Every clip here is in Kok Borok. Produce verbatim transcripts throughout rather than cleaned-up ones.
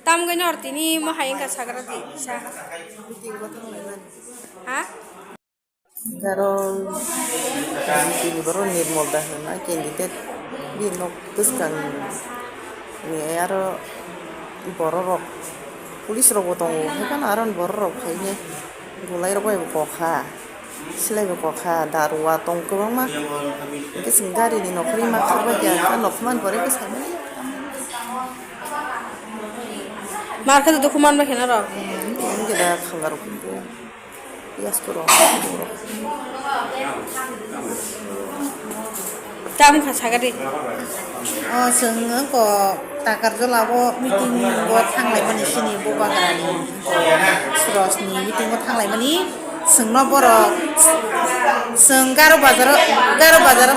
Tam goi nor tini mo hai wngkha sagra di sa. Ha? Garo, tini borok Nirmol da hwnna candidate, bini nok bwskang ni aro borok rok, police rok bo tongo, hai phano aro ni borok rok phaini. Bulai rok bai bo kok kha, silai bo kok kha, daru wa tong kwbangma. Hwnkhe chwng gari ni nokhorwi ma kha bai kha, kha nok man pore khe sai mani. Mar khe dukhu man bai khe norok. Hmm, hwnkhe da khala rok hwnkhe. Yas kuro. Tam kha sagadi. O, chwng wngkho Takarjala o meeting o thanglaimani sini Bubagrani Surosni meeting o thanglaimani chwngno borok chwng Garo bazaro, Garo bazaro,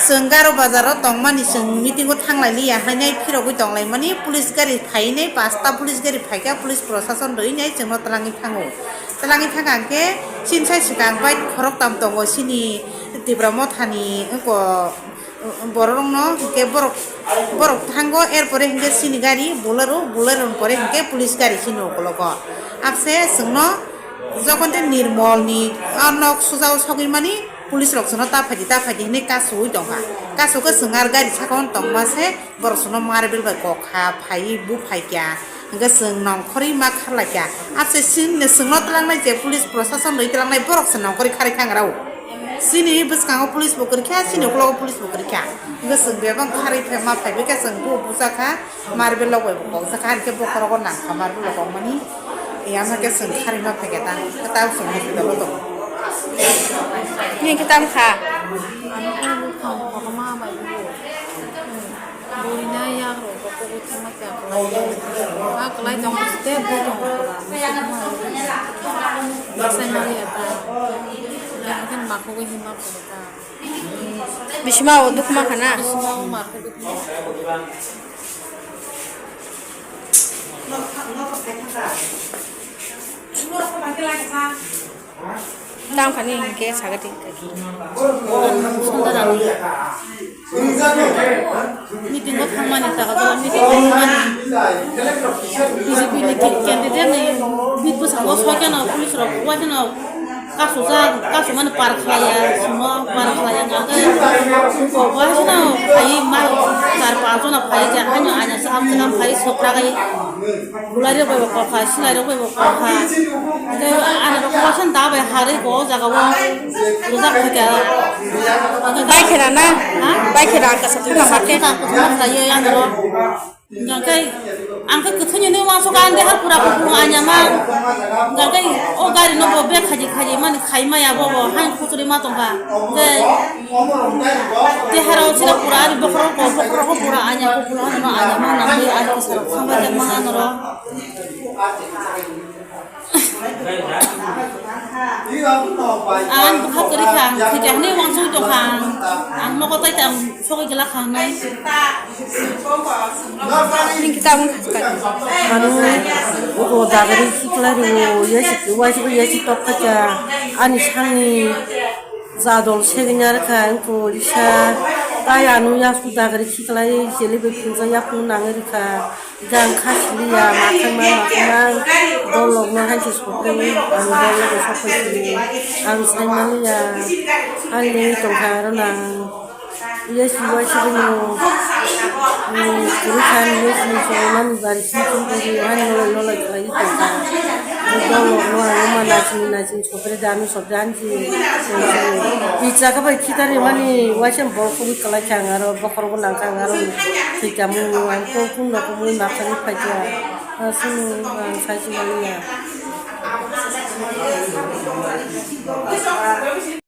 chwng Garo bazaro tongmani chwng meeting o thanglai liya hainai phirogwi tonglaimani police gari phainai pasta police gari phaikha police prosason rwinai chwngno twlangwi thango. Twlangwi thangkha hwnkhe chini sai swkang bike khoroktham tongo chini Tipra Mothani wngkha bororokno hwnkhe borok borok thango, er pore hwnkhe chini gari Bolero, Bolero ni pore hwnkhe police gari chini ukologo. Abse chwngno jokhon tei Nirmolni o nok sujao sogwi mani police rok chwngno ta phaidi ta phaidi hwnwi kasu ui tongkha. Kasu khe chwng ar gari sakao tongma se borok chwngno marbel bai kok kha phaiwi bu phaikha. Hwnkhe chwng nongkhorwi ma kharlaikha. Abse chwngno twlangnai je police prosason rwi twlangnai borok se nongkhorwi kharwi kha ngrao. Chini bwskango police bo kwrwikha, chini ukologo police bo kwrwikha. Hwnkhe chwng bebak kharwi ma phaibaikha, chwng bo bujakha, marbel rok bai bo kokjakha, hwnkhe bokhorogo nangkha marbel rok kokmani. Yama khe chwng kharwi ma phaikha ta, ta chwng hospital o tongo. Nini khe tam kha? Ano khe buphang kotorma bai bo. Buri na yak rok bo kogwi thangma kya kwlai. A kwlai tong site bo tong kwlai. Sai mali ata. Yang kan mako go hima kwlai ta. Bisima o dukma khana. Bisima o mako dukma. Tam khani hwnkhe sagati. Meeting o thangmani, taga jora meeting o thangmani. B J P ni candidate ni bit bwskango soi kheno police rok wai kheno kasujak, kasumani par khlaiya, sumo par khlaiya, hwnkhe wai kheno phai ma char panch jona phai, je haino aina chaham chaham phai sopra gai. Bulai rok bai bo kokha, silai rok bai bo kokha. Tei ani rok wasan da bai harwi bo o jaga o rwjak thwikha. Bai khe rana? Ha? Bai khe rang kasa thana ma khe. Thana kuchuk ma khlaiwi ani rok. Hingkhe ang khe kwthwini nwi uansukha, ang deha pura kupulung anyama. Hingkhe o gari no bo bek khaji khaji mani khai maya bo bo haino kuchuri ma tongkha. Hingkhe deha rok sila pura ani bokhorok bo bokhorok bo pura anya kupulung ano anyama nangwi ani kisa rok thangbai jak mangya norok. Ang bwkha kwrwi kha, ang thwikha hwnwi uansugwi tongkha ang, ang nogo tei tang sogwi glak kha hwnwi. Nini khe tabuk kha swkang. Ano, o dagari khiklai rwo, yasi, waisi bo yasi tok kha kha, ani sangni. Jadol segini arokha wngkha orisa, tai ano yasu dagari khiklai chele bai phunukjak yaphang nangwi rwkha, gang khasiliya makhangma makhangma dolokno hai se sokwi ang dolok bai sokwi sini ang saimaliya, ang nengwi tongkha aro nang yasi waisi bini kwrwi kha, yasi ni chongmani bari sini chongmani hani nolai nolai khlaiwi tongkha, dolokno ano ma nachini nachini. Sopre danu sopre anji. Icha khe bai khitari mani waisa bol kubui kwlai kha ang aro bokhorogo nang kha ang aro thwikha mung ang to kun rok mui ma kha ri phai kha. Aswk ang sai se mani ya.